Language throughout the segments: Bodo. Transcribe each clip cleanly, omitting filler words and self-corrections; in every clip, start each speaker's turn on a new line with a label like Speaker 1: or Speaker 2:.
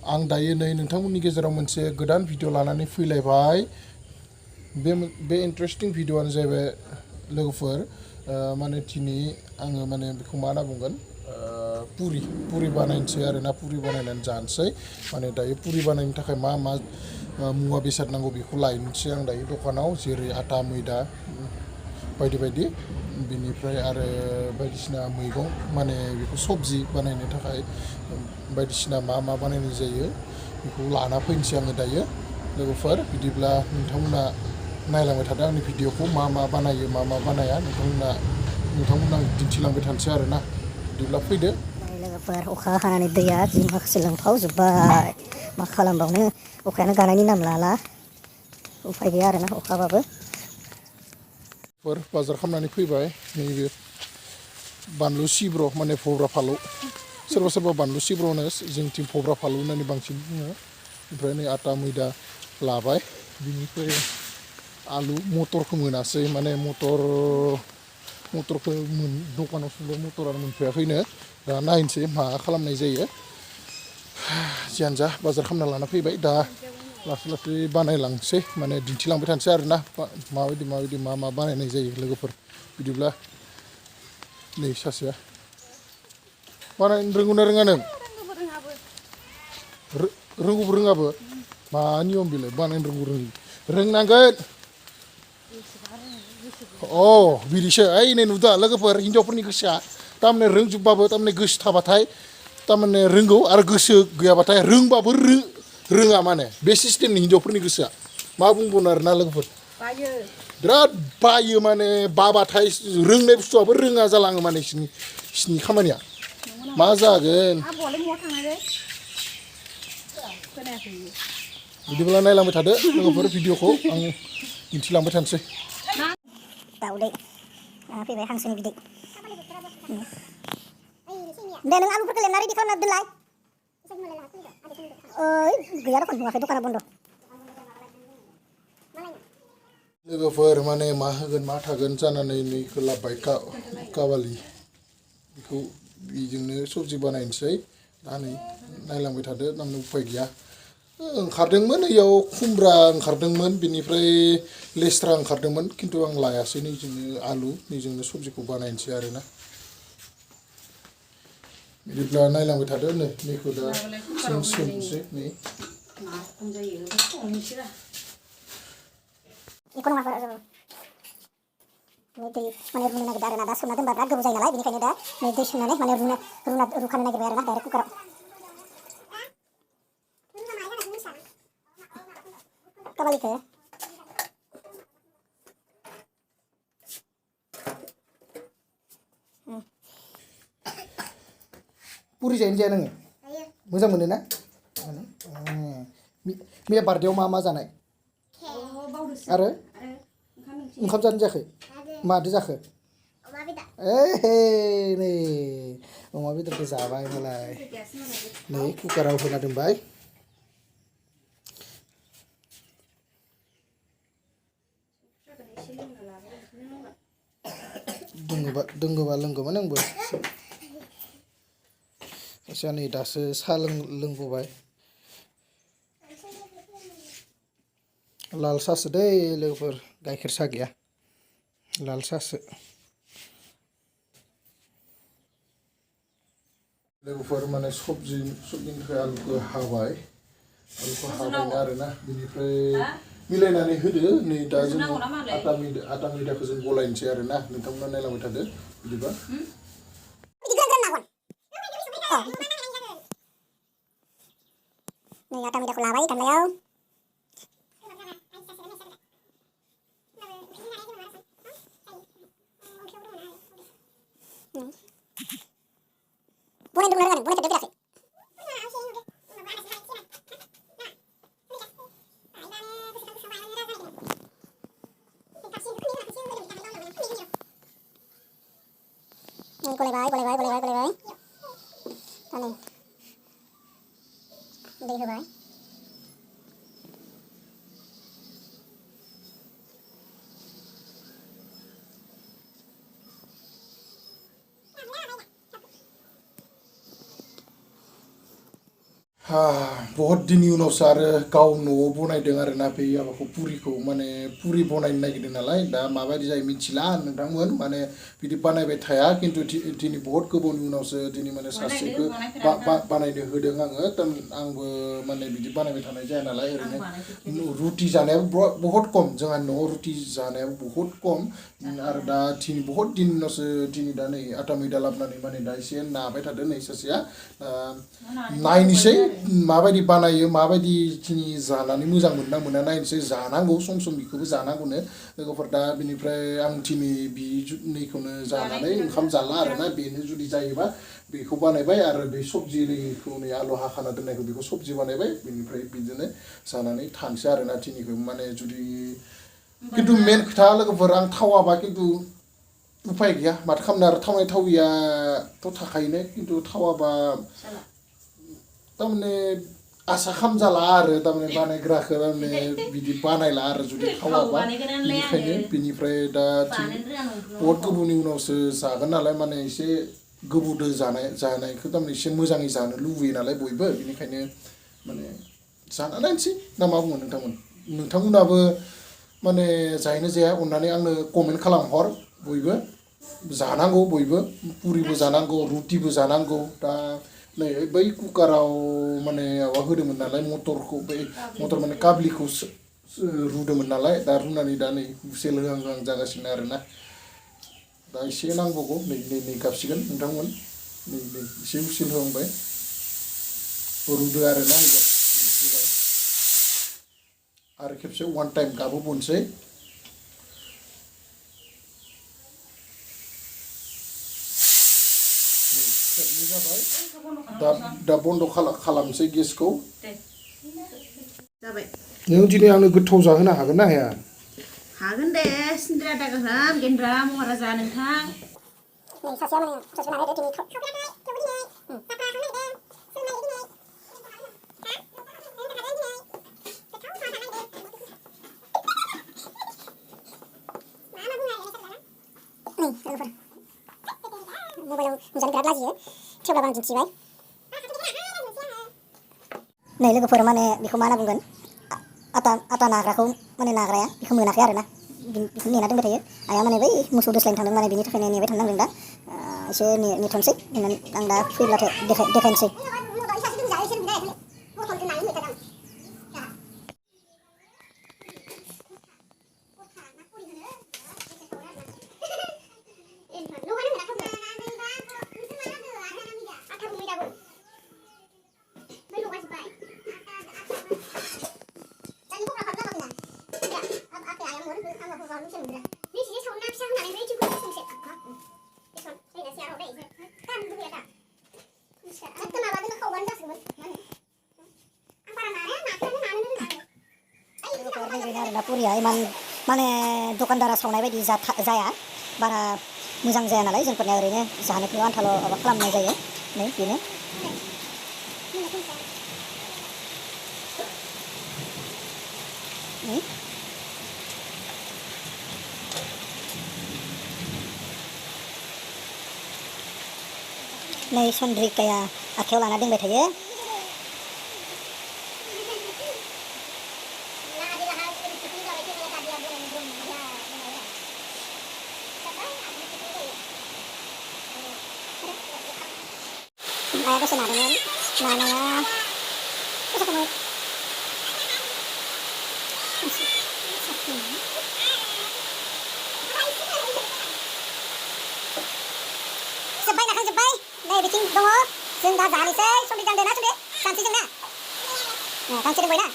Speaker 1: आं दायो नै नोंथांमोननि गेजेराव मोनसे गोदान भिडिअ लानानै फैलायबाय बे इन्टारेस्टिं भिडिअआनो जाहैबाय लोगोफोर माने दिनै आङो माने बेखौ मा होनना बुंगोन पुरि बानायनोसै आरोना पुरि बानायनानै जानोसै माने दायो पुरि बानायनो थाखाय मा मा मुवा बेसाद नांगौ बेखौ लायनोसै आं दायो दखानाव जेरै आटा मैदा बायदि बायदि बिनिफ्राय आरो बायदिसिना मैगं माने बेखौ सबजि बानायनो थाखाय बायदिसिना मा मा बानायनाय जायो बेखौ लाना फैनोसै आङो दायो लोगोफोर बिदिब्ला नोंथांमोना नायलांबाय थादो आंनि भिडिअखौ मा मा बानायो मा मा बानाया नोंथांमोना दिन्थिलांबाय थानोसै आरोना बिदिब्ला फैदो
Speaker 2: लोगोफोर अखा हानानै दैया जि माखासे लोमफावजोब्बाय मा खालामबावनो अखायानो गानायनि नाम लाला उफाय गैया आरोना अखाबाबो
Speaker 1: बाजार खालामनानै फैबाय नैबे बानलु सिब्र माने भब्रा फालौ सोरबा सोरबा बानलु सिब्र होनो जोंथिं भब्रा फालौ होननानै बांसिन बुङो ओमफ्राय नै आटा मैदा लाबाय बिनिफ्राय आलु मटरखौ मोनासै माने मटरखौ दखानाव सोंबाय मटरानो मोनफैयाखैनो दा नायनोसै मा खालामनाय जायो जियानो जा बाजार खालामना लाना फैबाय दा लासै लासै बानायलांसै माने दिन्थिलांबाय थानोसै आरोना माबायदि मा मा बानायनाय जायो लोगोफोर बिदिब्ला नै सासेया बानायनो रोंगौना रोङा नों रोंगौबो रोङाबो मा नियम बेलाय बानायनो रोंनांगोन बिदिसो ओइ नै नुदों लोगोफोर हिनजावफोरनि गोसोआ थारमाने रोंजोबबाबो थारमाने गोसो थाबाथाय थारमाने रोंगौ आरो गोसो गैयाबाथाय रोंबाबो रोङा माने बे सिस्टेमनि हिनजावफोरनि गोसोआ मा बुंबावनो आरोना लोगोफोर बिराद बायो माने बाबाथाय रोंनाय बुस्थुआबो रोङा जालाङो माने बिसिनि खामानिया मा जागोन बिदिब्ला नायलांबाय थादो लोगोफोर भिडिअखौ आं दिन्थिलांबाय थानोसै
Speaker 2: दाउदै फैबाय हांसोनि बिदै दे नों आलुफोरखौ लेमना रेडि खालामना दोनलाय गैया दखान नुवाखै दखाना बन्द
Speaker 1: लोगोफोर माने मा होगोन मा थागोन जानानै नैखौ लाबोबाय काबालि बेखौ बेजोंनो सबजि बानायनोसै दा नै नायलांबाय थादो नामनो उफाय गैया ओंखारदोंमोन इयाव खुमब्रा ओंखारदोंमोन बिनिफ्राय लेस्रा ओंखारदोंमोन खिन्थु आं लायासै नैजोंनो आलु नैजोंनो सबजिखौ बानायनोसै आरोना बिदिब्ला नायलांबाय थादो नैखौ दा सोमसै नै
Speaker 2: इखौ नङा दै माने रुनो नागिरदों आरोना दा सोमना दोनबा बिराद गोबाव जायो नालाय बेनिखायनो दा नै दै सोमनानै माने रुखानो नागिरबाय आरोना डाइरेक्ट कुकाराव काबालिखौ
Speaker 1: पुरि जायोना जाया नोङो मोजां मोनो ना मैया बार्थडेआव मा मा जानाय आरो ओंखाम जानो जायाखै मादो जाखो नै अमा बेदरखौ जाबाय मालाय नै कुकाराव होना दोनबाय दोङोबा लोंगौमोन आंबो सासेया नै दासो साहा लोंबोबाय लाल साहासो दै लोगोफोर गाइखेर साहा गैया लाल साहासो लोगोफोर माने सबजिनि थाखाय आलुखौ हाबायनो आरोना बिनिफ्राय मिलायनानै होदो नै दा जों आटा मैदाखौ जों गलायनोसै आरोना नोंथांमोना नायलांबाय थादो बिदिबा
Speaker 2: नै आटा मैदाखौ लाबाय गामलायाव बनायदोंना रोङा नों बनायफेरदों फेराखै गलायबाय दा नै दै होबाय
Speaker 1: बहुत दिननि उनावसो आरो गाव न'आव बनायदों आरोना बे माबाखौ पुरिखौ माने पुरि बनायनो नागिरदों नालाय दा माबायदि जायो मिथिला नोंथांमोन माने बिदि बानायबाय थाया खिन्थु दिनै बहुत गोबावनि उनावसो दिनै माने सासेखौ बानायनो होदों आङो आंबो माने बिदि बानायबाय थानाय जाया नालाय ओरैनो रुटि जानायाबो बहुत खम जोंहा न'आव रुटि जानायाबो बहुत खम आरो दा दिनै बहुत दिन उनावसो दिनै दा नै आटा मैदा लाबोनानै माने दा एसे नाबाय थादों नै सासेया नायनोसै माबायदि बानायो माबायदि दिनै जानानै मोजां मोनना मोना नायनोसै जानांगौ सम सम बेखौबो जानांगौनो लोगोफोर दा बिनिफ्राय आं दिनै नैखौनो जानानै ओंखाम जाला आरोना बेनो जुदि जायोबा बेखौ बानायबाय आरो बे सबजिखौ नै आलु हाखाना दोननायखौ बेखौ सबजि बानायबाय बेनिफ्राय बिदिनो जानानै थानोसै आरोना दिनैखौ माने जुदि खिन्थु मेन खोथा लोगोफोर आं थावाबा खिन्थु उफाय गैया माथो खालामनो आरो थावनाय थावियाथ' थाखायोनो खिन्थु थावाबा तारमाने आसा खालामजाला आरो तारमाने बानायग्राखौ तारमाने बिदि बानायला आरो जुदि थावाबा बेनिखायनो बिनिफ्राय दा बहुत गोबावनि उनावसो जागोन नालाय माने एसे गोबावदो जानायखौ तारमाने एसे मोजाङै जानो लुबैयो नालाय बयबो बेनिखायनो माने जाना नायनोसै ना मा बुङो नोंथांमोनाबो माने जायोना जाया अननानै आंनो कमेन्ट खालामहर बयबो जानांगौ बयबो पुरिबो जानांगौ रुटिबो जानांगौ दा नै बै कुकाराव माने माबा होदोंमोन नालाय मटरखौ बै मटर माने काब्लिखौ रुदोंमोन नालाय दा रुनानै दा नै हुइसेल होहां जागासिनो आरोना दा एसे नांबावगौ नै गाबसिगोन नोंथांमोन नै एसे हुइसेल होहांबाय रुदो आरोना आरो खेबसे वान टाइम गाबहोबावनोसै जाबाय दा बन्द खालामसै गेसखौ
Speaker 3: जाबाय
Speaker 1: नों दिनै आंनो गोथाव जाहोनो हागोन ना हाया
Speaker 3: हागोन दे सिन्द्रा दागाहाम गेन्द्रा महाराजा नोंथां
Speaker 2: नै सासेया माने ससे नायदो दिनै मबाइलाव नुजानो बिराद लाजियो थेवब्लाबो आं दिन्थिबाय नै लोगोफोर माने बेखौ मा होनना बुंगोन आटा नाग्राखौ माने नाग्राया बेखौ मोनाखै आरोना बेखौ नेना दोनबाय थायो आइया माने बै मोसौ दोस्लायनो थांदों माने बिनि थाखायनो नेबाय थानांदों दा एसे नेथ'नोसै आं दा फैब्लाथाय देखायनोसै पुरिया इमान माने दखानदारा सावनाय बायदि जाया बारा मोजां जाया नालाय जोंफोरनिया ओरैनो जानोखौ आन्थाल' माबा खालामनाय जायो नै बेनो नै चन्द्रिकाया आखायाव लाना दोनबाय थायो आया दसे नादोंमोन नानाया जोब्बाय नाखांजोब्बाय नै बिथिं दङ जों दा जानोसै सन्दि दांदो ना सन्दि जानोसै जों ना गांसे दंबाय ना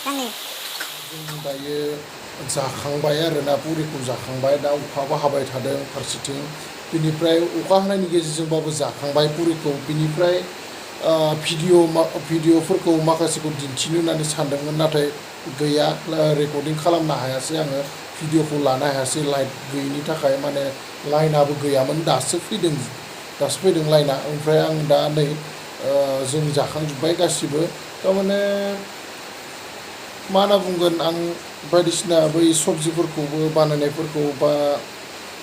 Speaker 2: गांनै
Speaker 1: जों दायो जाखांबाय आरोना पुरिखौ जाखांबाय दा अखाबो हाबाय थादों फारसेथिं बिनिफ्राय अखा हानायनि गेजेरजोंबाबो जाखांबाय पुरिखौ बिनिफ्राय भिडिअफोरखौ माखासेखौ दिन्थिनो होननानै सानदोंमोन नाथाय गैया रेकर्डिं खालामनो हायासै आङो भिडिअखौ लानो हायासै लाइट गैयिनि थाखाय माने लाइनाबो गैयामोन दासो फैदों लाइना ओमफ्राय आं दा नै जों जाखांजोब्बाय गासिबो थारमाने मा होनना बुंगोन आं बायदिसिना बै सबजिफोरखौबो बानायनायफोरखौ बा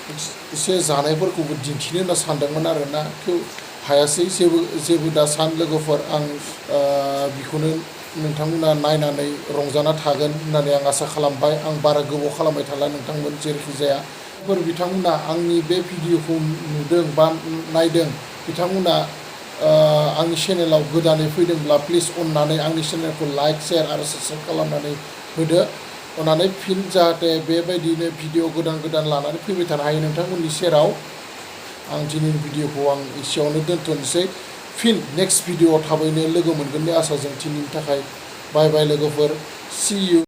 Speaker 1: एसे जानायफोरखौबो दिन्थिनो होनना सानदोंमोन आरोना हायासै जेबो दा सान लोगोफोर आं बेखौनो नोंथांमोना नायनानै रंजाना थागोन होननानै आं आसा खालामबाय आं बारा गोबाव खालामबाय थाला नोंथांमोन जेरैखि जाया बिथांमोना आंनि बे भिडिअखौ नुदों बा नायदों बिथांमोना आंनि चेनेलाव गोदानै फैदोंब्ला प्लिज अननानै आंनि चेनेलखौ लाइक शेयार आरो साबस्क्राइब खालामनानै होदो अननानै फिन जाहाथे बेबायदिनो भिडिअ गोदान लानानै फैबाय थानो हायो नोंथांमोननि सेराव आं दिनैनि भिडिअखौ आं एसेयावनो दोनथ'नोसै फिन नेक्स्ट भिडिअआव थाबैनो लोगो मोनगोननि आसाजों दिनैनि थाखाय बाय बाय लोगोफोर see you